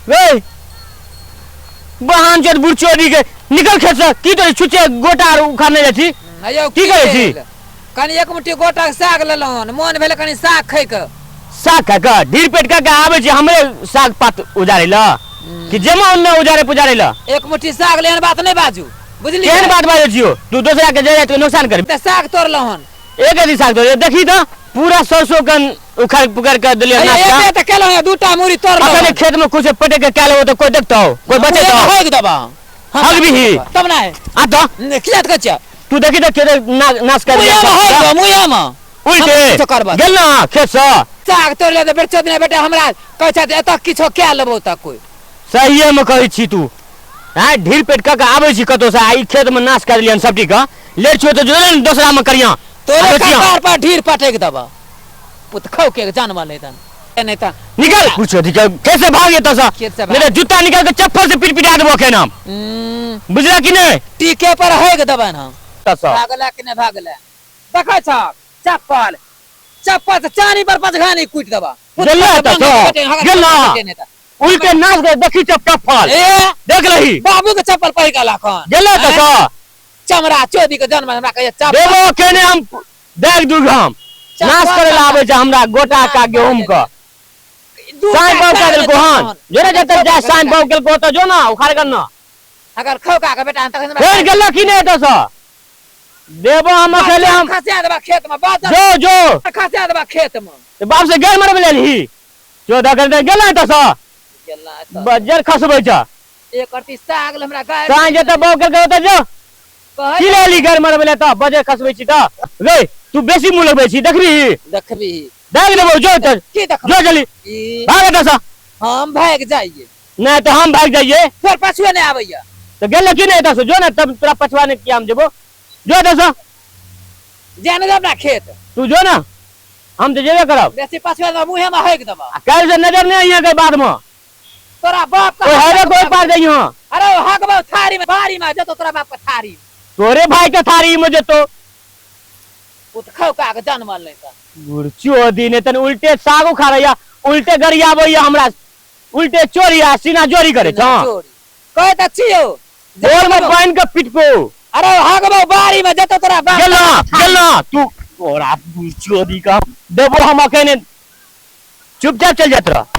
रे बहान चोर बुढ़ चोरी के निकल खेत से की तोरे छुचे गोटा आर उखाड़ने जाइ छी? अयौ की करै छी? भेल? कनि एक मुट्ठी गोटाके साग लेलहुँ हन, मोन भेल कनि साग खाइके। साग खा कऽ ढीर पेट कऽ के आबै छी हमरे साग पात उजारै लए कि जेमा ओन्ने उजारै पुजारै लए? एक मुट्ठी साग ले, एहन बात नहि बाजू, बुझलियै? केहन बात बाजै छियौ तू? दोसरा के जरिया के नुकसान कर। तऽ साग तोड़लहुँ हन। एक अथी साग तोड़े देखी तऽ पूरा सरसों के उखाड़ पुखाड़ के देलियै। अरे नाश्ता एते तऽ केलहुँ हन, दूटा मूड़ी तोड़लहुँ अखन हन। खेत में कुछ पटक के कए लेबो तऽ कोई देखतौ, कोई बचेतौ? हग देबा। हग बिही। तब नहि। आ तऽ ने, किया तऽ कहै छियै? तू देखी तऽ खेत नाश कर। मुँहेमे हग देबा, मुँहेमे। उल्टे हम किछो करबऽ। गेल ना खेत से। साग तोड़ि ले तऽ बेचो दिना बेटा हमरा कहै छथि एतऽ किछो कए लेबौ तऽ कोइ। सहिए में कहै छी तू आँय ढीर पेट कऽ के आबै छी कतौ से आ ई खेत में नाश कर लियन सबटी के लेट छियो तऽ जो ने दोसरा में करिया। तोरे बेचिया। कपार पर ढीर पटकि देबऽ पुत खौ के जानवर नहि तन नहि तऽ। निकल कुछ अथी के खेत से भाग एतऽ से। खेत से भाग। नहीं तऽ जूता निकाल के चप्पल से पीट पिटा देबो एखन हम। बुझला कि नहि? टीके पर हेग देबनि हम। एतऽ से। भागला कि नहि भागला देखै छह? चप्पल चप्पल से चानी पर पचघानी कुटि देबा। गेल ना एतऽ से गेल ना उल्टे नाच के देखी चप चप्पल। ए देख लही। बाबू के चप्पल पहिर के अखन गेल एतऽ से। चमड़ा चोदी के जन्म हमरा कहिया चप्पल देबो केने हम देख दू हम नाश करे ला आबै छै हमरा गोटा का गेहूं के। साइन बाबू कह देलको हन जोरे जतऽ जा साइन बाबू केलको तऽ जो ना उखाड़ कर ना। अगर खौका के बेटा तखन फेर गेल कि नहि एतऽ से देबो हम अकेले हम खसिया देबा खेत में बाजर। जो जो खसिया देबा खेत में। तऽ बाप से गैर मरबै लेलही जो दऽ गेल ना एतऽ से। गेल ना एतऽ। बज्जर खसबै छ। एक अरती साग ले हमरा गाय। साइन जतऽ बाबू केलको ओतऽ जो। कहै की लेली गैर मरबै ले तऽ बज्जर खसबै छी तऽ गे तू बेसी मुँह लगबै छी देखबी। देखबी। देख देबो जो तऽ। की देखबी? जो जल्दी। ई भाग एतऽ से। हम भागि जाइए। नहि तऽ हम भागि जाइए। फेर पछुए नहि आबैया। तऽ गेल की नहि एतऽ से जो ने तब तोरा पछुआ नहि किया हम जेबो जो एतऽ से। जाय नहि देब ना खेत। तू जो ना हम तऽ जेबे करब। बेसी पछुआ देबा मुँहे में हेक देबा। आ काल्हि से नजर नहि अइहे के बाद में। तोरा बाप के ओहि हाईवे के ओहि पार जइहे। अरे ओ हकबौ थारी में बारी में जेतो तोरा बाप के थारी। तोरे भाई के थारी में जेतो। पुत खौका के जनमल नहि तऽ। गुरचो दिन तन उल्टे साग उखाड़ैया उल्टे गरियाबैया हमरा उल्टे चोरी आ सीना जोरी करे छ। चोरी कहै तऽ छियौ। बोर में बान्हि के पिटबो। अरे हकबौ बारी में जेतो तोरा बाप। गेल ना गेल ना तू तोरा गुरचो दी का देबो हम अखने चुपचाप चल जात रह।